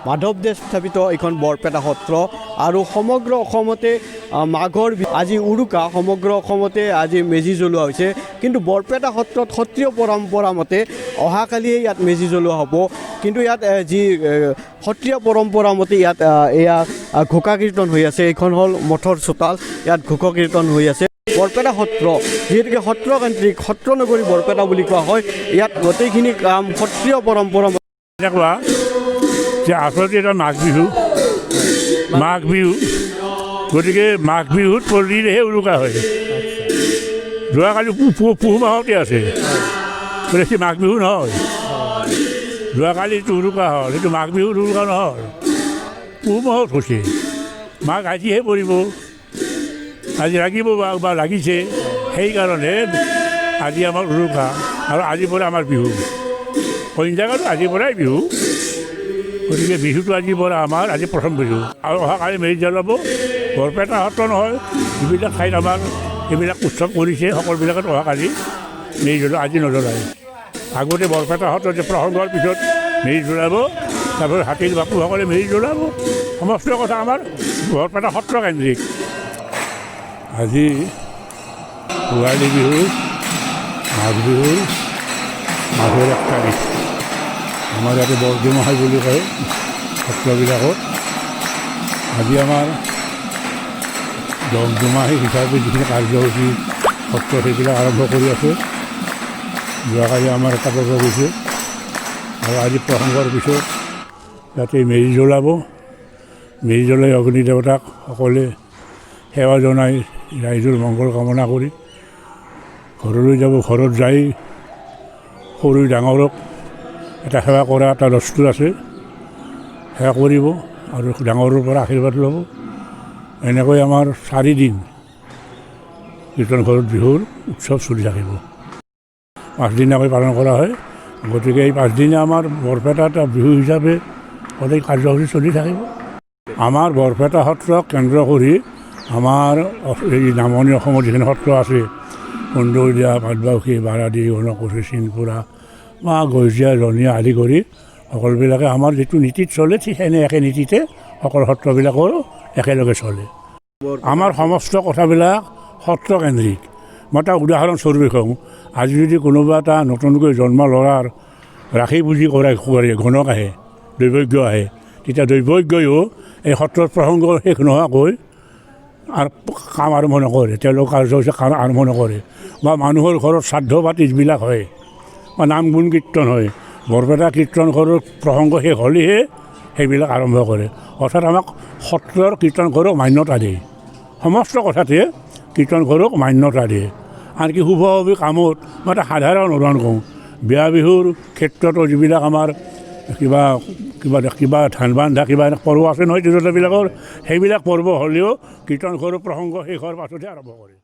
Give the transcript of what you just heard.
মাধৱদেৱ স্থাপিত এইখন বৰপেটা সত্ৰ আৰু সমগ্ৰ অসমতে মাঘৰ আজি উৰুকা, সমগ্ৰ অসমতে আজি মেজি জ্বলোৱা হৈছে। কিন্তু বৰপেটা সত্ৰত সত্ৰীয় পৰম্পৰা মতে অহাকালিয়ে ইয়াত মেজি জ্বলোৱা হ'ব। কিন্তু ইয়াত যি সত্ৰীয় পৰম্পৰা মতে ইয়াত এয়া ঘোষা কীৰ্তন হৈ আছে। এইখন হ'ল মঠৰ চোতাল, ইয়াত ঘোষা কীৰ্তন হৈ আছে। বৰপেটা সত্ৰ যিহেতুকে সত্ৰকেন্দ্ৰিক সত্ৰ নগৰী বৰপেটা বুলি কোৱা হয়, ইয়াত গোটেইখিনি কাম সত্ৰীয় পৰম্পৰা। এনেকুৱা যে আচলতে এটা মাঘ বিহু, মাঘ বিহু, গতিকে মাঘ বিহুত পৰিলেহে উৰুকা হয়। যোৱাকালি পুহ মাহতে আছে, গতিকে সেই মাঘ বিহু নহয়। যোৱাকালি যিটো উৰুকা হ'ল সেইটো মাঘ বিহুত উৰুকা নহয়, পুহ মাহত হৈছে। মাঘ আজিহে পৰিব, আজি লাগিব বা লাগিছে, সেইকাৰণে আজি আমাৰ উৰুকা আৰু আজিৰ পৰা আমাৰ বিহু। অইন জেগাতো আজিৰ পৰাই বিহু, গতিকে বিহুটো আজিৰ পৰা আমাৰ আজি প্ৰথম বিহু। আৰু অহাকালি মেজি জ্বলাব। বৰপেটা সত্ৰ নহয়, যিবিলাক ঠাইত আমাৰ এইবিলাক উৎসৱ কৰিছে সকলোবিলাকত অহাকালি মেজি জ্বলাব, আজি নজ্বলায়। আগতে বৰপেটা সত্ৰত যে প্ৰসংগৰ পিছত মেজি জ্বলাব, তাৰপিছত হাতীৰ বাপুসকলে মেজি জ্বলাব। সমস্ত কথা আমাৰ বৰপেটা সত্ৰকেন্দ্ৰিক। আজি ভোগালী বিহু, মাঘ বিহুৰ মাঘৰ 1 তাৰিখ। আমাৰ ইয়াতে বৰদুমহাই বুলি কয় সত্ৰবিলাকত। আজি আমাৰ দুমাহী হিচাপে যিখিনি কাৰ্যসূচী সত্ৰ সেইবিলাক আৰম্ভ কৰি আছে। যোৱাকালি আমাৰ এটা পৰ্ব গৈছে আৰু আজি প্ৰসংগৰ পিছত ইয়াতে মেজি জ্বলাব। মেজি জ্বলাই অগ্নি দেৱতাক সকলোৱে সেৱা জনাই ৰাইজৰ মংগল কামনা কৰি ঘৰলৈ যাব। ঘৰত যাই সৰু ডাঙৰক এটা সেৱা কৰা এটা দস্তুৰ আছে, সেৱা কৰিব আৰু ডাঙৰৰ পৰা আশীৰ্বাদ ল'ব। এনেকৈ আমাৰ 4 দিন কীৰ্তন ঘৰত বিহুৰ উৎসৱ চলি থাকিব। 5দিনীয়াকৈ পালন কৰা হয়। গতিকে এই 5দিনীয়া আমাৰ বৰপেটা এটা বিহু হিচাপে সদায় কাৰ্যসূচী চলি থাকিব। আমাৰ বৰপেটা সত্ৰক কেন্দ্ৰ কৰি আমাৰ এই নামনি অসমত যিখিনি সত্ৰ আছে, সুন্দৰীয়া, পাটবাউসী, বাৰাদি, গণকুছি, চিনপুৰা বা গজীয়া, জনীয়া আদি কৰি সকলোবিলাকে আমাৰ যিটো নীতিত চলে, ঠিক সেনে একে নীতিতে সকলো সত্ৰবিলাকৰো একেলগে চলে। আমাৰ সমস্ত কথাবিলাক সত্ৰকেন্দ্ৰিক। মই এটা উদাহৰণস্বৰূপে কওঁ, আজি যদি কোনোবা এটা নতুনকৈ জন্ম ল'ৰাৰ ৰাখি পুজি কৰে কৰে, গণক আহে, দৈৱজ্ঞ আহে, তেতিয়া দৈৱজ্ঞয়ো এই সত্ৰৰ প্ৰসংগ শেষ নোহোৱাকৈ আৰু কাম আৰম্ভ নকৰে, তেওঁলোক কাৰ্যসূচী কাম আৰম্ভ নকৰে। বা মানুহৰ ঘৰত শ্ৰাদ্ধ পাতি যিবিলাক হয় বা নাম গুণ কীৰ্তন হয়, বৰপেটা কীৰ্তন ঘৰৰ প্ৰসংগ শেষ হ'লেহে সেইবিলাক আৰম্ভ কৰে। অৰ্থাৎ আমাক সত্ৰৰ কীৰ্তন ঘৰক মান্যতা দিয়ে, সমস্ত কথাতে কীৰ্তন ঘৰক মান্যতা দিয়ে। আনকি শুভ শুভ কামত মই এটা সাধাৰণ উদাহৰণ কওঁ, বিয়া বিহুৰ ক্ষেত্ৰতো যিবিলাক আমাৰ কিবা কিবা কিবা ধান বান্ধা কিবা পৰ্ব আছে নহয় তিৰোতাবিলাকৰ, সেইবিলাক পৰ্ব হ'লেও কীৰ্তন ঘৰৰ প্ৰসংগ শেষ হোৱাৰ পাছতহে আৰম্ভ কৰে।